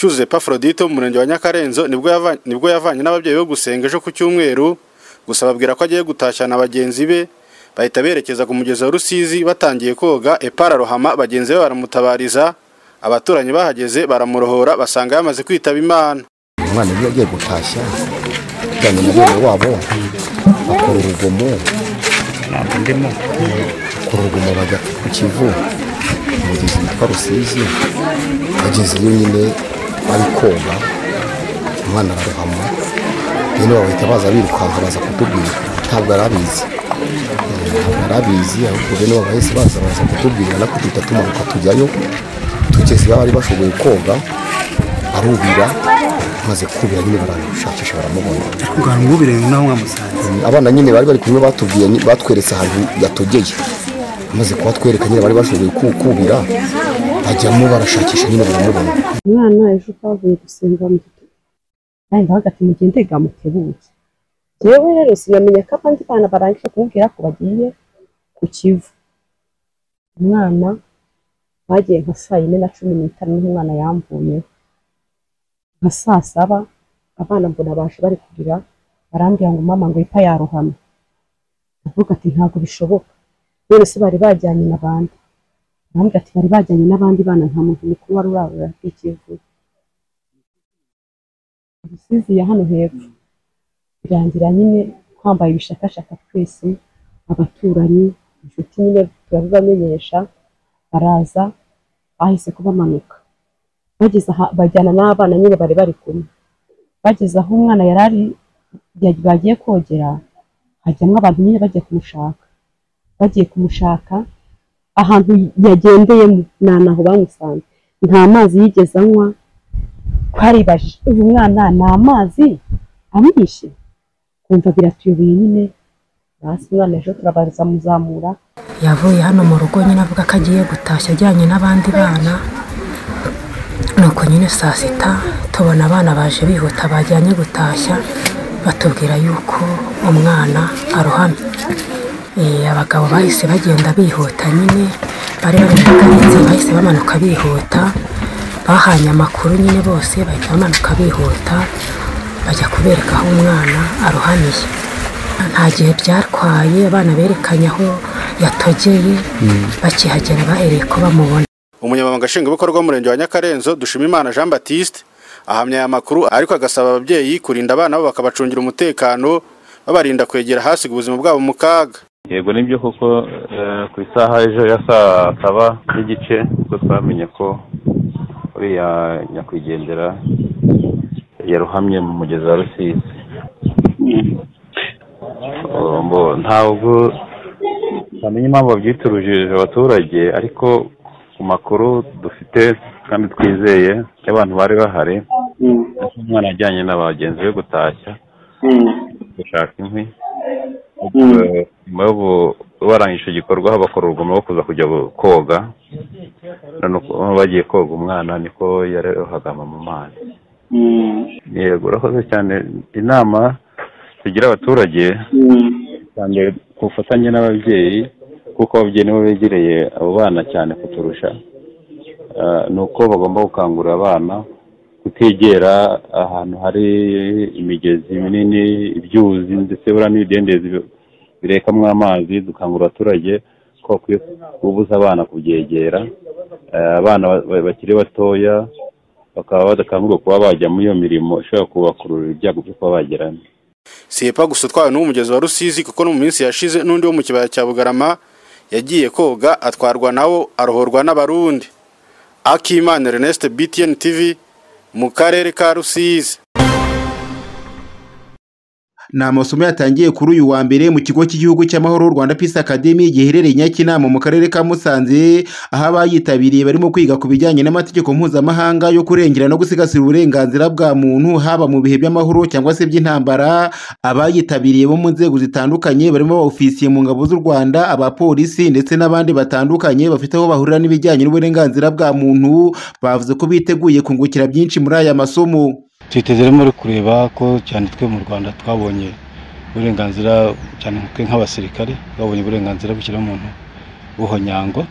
Cyuzuzo Epafrodite wo mu murenge wa Nyakarenzo nibwo yavanye n'ababyeyi be gusenga ejo ku cyumweru, gusa babwira ko agiye gutashyana bagenzi be, bahita berekeza ku mugezi wa Rusizi. Batangiye koga, Epa ararohama, bagenzi be baramutabariza, abaturanyi bahageze baramurohora basanga yamaze kwitaba Imana. Umwana iyo agiye gutashya ajyanye na bene wabo bakora urugomo, bakora urugomo bajya ku Kivu, umugezi witwa Rusizi. Bagezeyo nyine bari koga, umwana ararohama, bene wabo bahita baza birukanka baza kutubwira. Ntabwo arabizi, ahubwo bene wabo bahise baza kutubwira, natwe duhita tumanuka tujyayo. Tugeze bari bashoboye koga arubira, maze kubira nyine baramushakisha baramubona. Abana nyine bari kumwe batubwiye, batweretse ahantu yatogeye, maze kubatwereka nyine bari bashoboye kubira, bajyamo barashakisha nyine baramubona. Umwana ejo twavuye gusenga mu gitondo, ndavuga ati mugende ga mutebuke. Jewe rero sinamenya ko abandi bana barangije kumubwira ko bagiye ku Kivu. Umwana bagiye nka 4:15 niho umwana yamvuyeho. Nka 7:00 abana mbona baje bari kurira, barambwira ngo mama ngo Epa yarohamye. Ndavuga ati ntabwo bishoboka, none se bari bajyanye n'abandi? Barambwira ati bari bajyanye n'abandi bana, nta muntu mukuru wari urarura Ikivu. Rusizi ya hano hepfo. Birangira nyine twambaye ibishakashaka twese, abaturanyi, inshuti nyine turabibamenyesha, baraza bahise kubamanuka. Bageze aha bajyana n'abana nyine bari kumwe. Bageze aho umwana yarari bagiye kogera, hajyamwo abantu nyine bagiye kumushaka. Bagiye kumushaka ahantu yagendeyemo nta naho bamusanze, nta mazi yigeze anywa. Twaribajije uyu mwana ni amazi amwishe, kumva biratuyobeye nyine. Basi umwana ejo turabaza muzamura. Yavuye hano mu rugo nyine avuga ko agiye gutashya ajyanye n'abandi bana, nuko nyine 6:00 tubona abana baje bihuta bajyanye gutashya, batubwira yuko umwana arohamye. Abagabo bahise bagenda bihuta nyine, bari bari bahise bamanuka bihuta, bahanye amakuru nyine bose bahita bamanuka bihuta bajya kubereka aho umwana arohamiye. Nta gihe byatwaye, abana berekanye aho yatogeye, bakihagera bahereye ko bamubona. Umunyamabanga nshingwabikorwa w'umurenge wa Nyakarenzo Dushimimana Jean Baptiste ahamya aya makuru, ariko agasaba ababyeyi kurinda abana babo bakabacungira umutekano, babarinda kwegera hasi ubuzima bwabo mu kaga. Yego nibyo koko, ku isaha ejo ya 7:30 ubwo twamenye ko uriya nyakwigendera yarohamye mu mugezi wa Rusizi. Ntabwo twamenye impamvu babyiturujije abaturage, ariko ku makuru dufite kandi twizeye y'abantu bari bahari, umwana ajyanye na bagenzi be gutashya gushaka inkwi, nyuma yo barangije igikorwa bakora urugomo rwo kuza kujya koga, bagiye koga umwana niko yarohagama mu mazi. Yego urakoze cyane. Inama tugira abaturage cyane ku bufatanye n'ababyeyi, kuko ababyeyi nibo begereye abo bana cyane kuturusha, ni uko bagomba gukangurira abana kutegera ahantu hari imigezi minini, ibyuzi ndetse buriya n'ibidendezi birekamwo amazi. Dukangurira abaturage ko bakwiye kubuza abana kubyegera, abana bakiri batoya bakaba badakangurirwa kuba bajya muri iyo mirimo ishobora kubakururira ibyago byo kuba bageramo. Si Epa gusa utwawe n'umugezi wa Rusizi, kuko no mu minsi yashize n'undi wo mu kibaya cya Bugarama yagiye koga atwarwa nawo arohorwa n'Abarundi. Akimana Ernest, BTN TV, mu karere ka Rusizi. Ni amasomo yatangiye kuri uyu wa mbere mu kigo cy'igihugu cy'amahoro Rwanda Peace Academy giherereye Nyakinama mu karere ka Musanze, aho abayitabiriye barimo kwiga ku bijyanye n'amategeko mpuzamahanga yo kurengera no gusigasira uburenganzira bwa muntu, haba mu bihe by'amahoro cyangwa se by'intambara. Abayitabiriye bo mu nzego zitandukanye barimo abaofisiye mu ngabo z'u Rwanda, abapolisi ndetse n'abandi batandukanye bafite aho bahurira n'ibijyanye n'uburenganzira bwa muntu, bavuze ko biteguye kungukira byinshi muri aya masomo. Twiteze rero kureba ko cyane twe mu Rwanda twabonye uburenganzira, cyane twe nk'abasirikare twabonye uburenganzira bw'ikiremwamuntu buhonyangwa.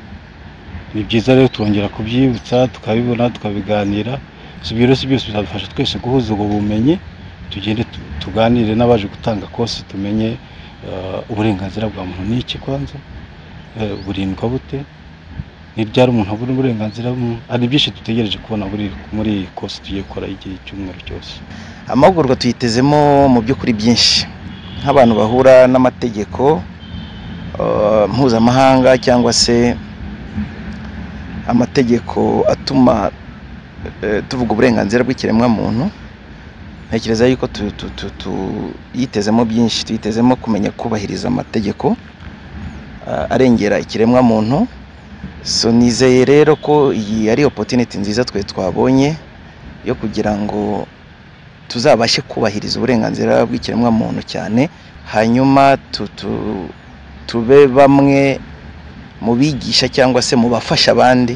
Ni byiza rero twongera kubyibutsa, tukabibona, tukabiganira Ibyo rero byose bizadufasha twese guhuza ubwo bumenyi, tugende tuganire n'abaje gutanga course, tumenye uburenganzira bwa muntu ni iki kwanza, burindwa bute, ni ryari umuntu abura uburenganzira. Hari byinshi dutegereje kubona muri iyi course tugiye gukora igihe cy'umweru cyose. Amahugurwa tuyitezemo mu by'ukuri byinshi, nk'abantu bahura n'amategeko mpuzamahanga cyangwa se amategeko atuma tuvuga uburenganzira bw'ikiremwamuntu. Ntekereza yuko tuyitezemo byinshi, tuyitezemo kumenya kubahiriza amategeko arengera ikiremwamuntu. So nizeye rero ko iyi ari opportunity nziza twe twabonye yo kugira ngo tuzabashe kubahiriza uburenganzira bw'ikiremwamuntu cyane, hanyuma tube bamwe mu bigisha cyangwa se mu bafasha abandi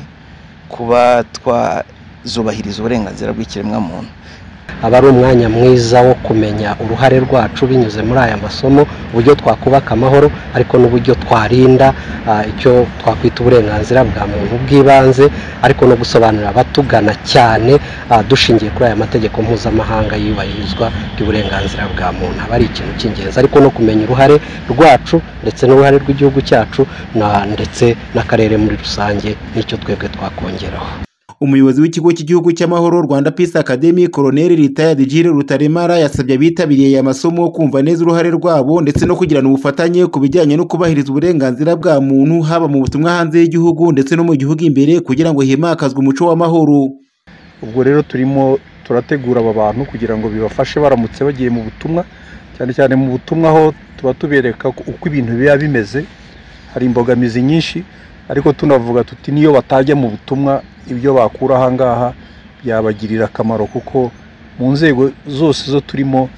kuba twazubahiriza uburenganzira bw'ikiremwamuntu. Aba ari umwanya mwiza wo kumenya uruhare rwacu binyuze muri aya masomo, uburyo twakubaka amahoro ariko n'uburyo twarinda icyo twakwita uburenganzira bwa muntu bw'ibanze, ariko no gusobanurira abatugana cyane dushingiye kuri aya mategeko mpuzamahanga y'iyubahirizwa ry'uburenganzira bwa muntu. Aba ari ikintu cy'ingenzi, ariko no kumenya uruhare rwacu ndetse n'uruhare rw'igihugu cyacu ndetse n'akarere muri rusange, n'icyo twebwe twakongeraho. Umuyobozi w'ikigo cy'igihugu cy'amahoro Rwanda Peace Academy, Colonel Retired Jules Rutaremara, yasabye abitabiriye aya masomo kumva neza uruhare rwabo ndetse no kugirana ubufatanye ku bijyanye no kubahiriza uburenganzira bwa muntu, haba mu butumwa hanze y'igihugu ndetse no mu gihugu imbere, kugira ngo himakazwe umuco w'amahoro. Ubwo rero turimo turategura aba bantu kugira ngo bibafashe baramutse bagiye mu butumwa, cyane cyane mu butumwa aho tuba tubereka uko ibintu biba bimeze, hari imbogamizi nyinshi, ariko tunavuga tuti niyo batajya mu butumwa ibyo bakura aha ngaha byabagirira akamaro, kuko mu nzego zose zo turimo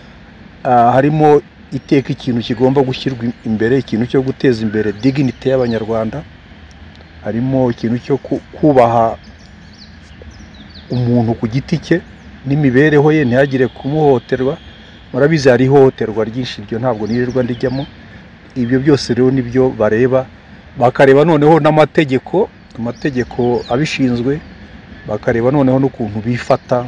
harimo iteka ikintu kigomba gushyirwa imbere, ikintu cyo guteza imbere dignity y'Abanyarwanda, harimo ikintu cyo kubaha umuntu ku giti cye n'imibereho ye, ntihagire kumuhohoterwa. Murabizi hari ihohoterwa ryinshi, iryo ntabwo nirirwa ndijyamo. Ibyo byose rero nibyo bareba, bakareba noneho n'amategeko, amategeko abishinzwe, bakareba noneho n'ukuntu bifata,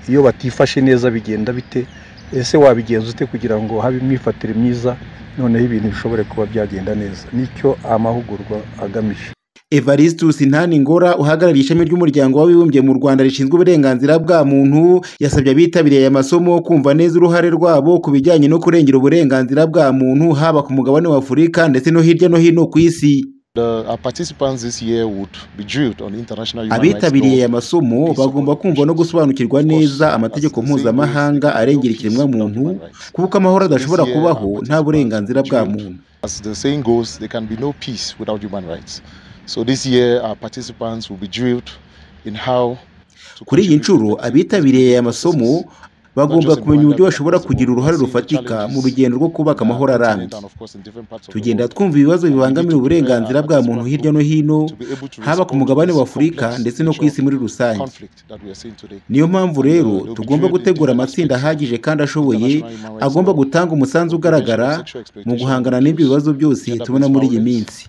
iyo batifashe neza bigenda bite, ese wabigenza ute kugira ngo habe imyifatire myiza, noneho ibintu bishobore kuba byagenda neza. Nicyo amahugurwa agamije. Evaristus Ntaningora, uhagarariye ishami ry'umuryango w'abibumbye mu Rwanda rishinzwe uburenganzira bwa muntu, yasabye abitabiriye aya masomo kumva neza uruhare rwabo ku bijyanye no kurengera uburenganzira bwa muntu, haba ku mugabane wa Afurika ndetse no hirya no hino ku isi. Abitabiriye aya masomo bagomba kumva no gusobanukirwa neza amategeko mpuzamahanga arengera ikiremwamuntu, kuko amahoro adashobora kubaho nta burenganzira bwa muntu. As the saying goes, there can be no peace without human rights. So this year our participants will be drilled in how. Kuri iyi nshuro abitabiriye aya masomo bagomba kumenya uburyo bashobora kugira uruhare rufatika mu rugendo rwo kubaka amahoro arambye. Tugenda twumva ibibazo bibangamira uburenganzira bwa muntu hirya no hino, haba ku mugabane wa Afurika ndetse no ku isi muri rusange. Niyo mpamvu rero tugomba gutegura amatsinda ahagije kandi ashoboye, agomba gutanga umusanzu ugaragara mu guhangana n'ibyo bibazo byose tubona muri iyi minsi.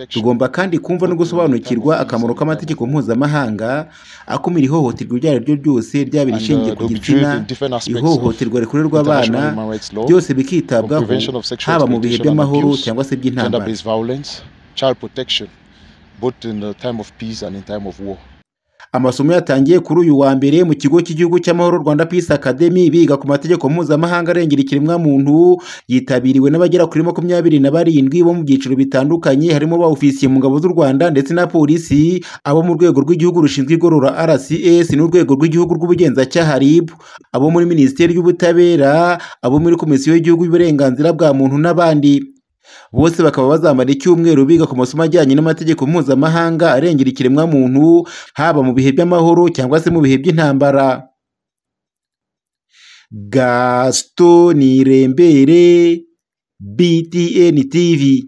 Tugomba kandi kumva no gusobanukirwa akamaro k'amategeko mpuzamahanga akumira ihohoterwa iryo ari ryo ryose, ryaba irishingiye ku gitsina, ihohoterwa rikorerwa abana, byose bikitabwaho haba mu bihe by'amahoro cyangwa se by'intambara. Amasomo yatangiye kuri uyu wa mbere mu kigo cy'igihugu cy'amahoro Rwanda Peace Academy, biga ku mategeko mpuzamahanga arengera ikiremwamuntu, yitabiriwe n'abagera kuri 27 bo mu byiciro bitandukanye, harimo ba ofisiye mu ngabo z'u Rwanda ndetse na polisi, abo mu rwego rw'igihugu rushinzwe igorora RCS n'urwego rw'igihugu rw'ubugenzacyaha RIB, abo muri Minisiteri y'Ubutabera, abo muri Komisiyo y'Igihugu y'Uburenganzira bwa Muntu n'abandi. Bose bakaba bazamara icyumweru biga ku masomo ajyanye n'amategeko mpuzamahanga arengera ikiremwamuntu, haba mu bihe by'amahoro cyangwa se mu bihe by'intambara. Gaston Nirembere, BTN TV.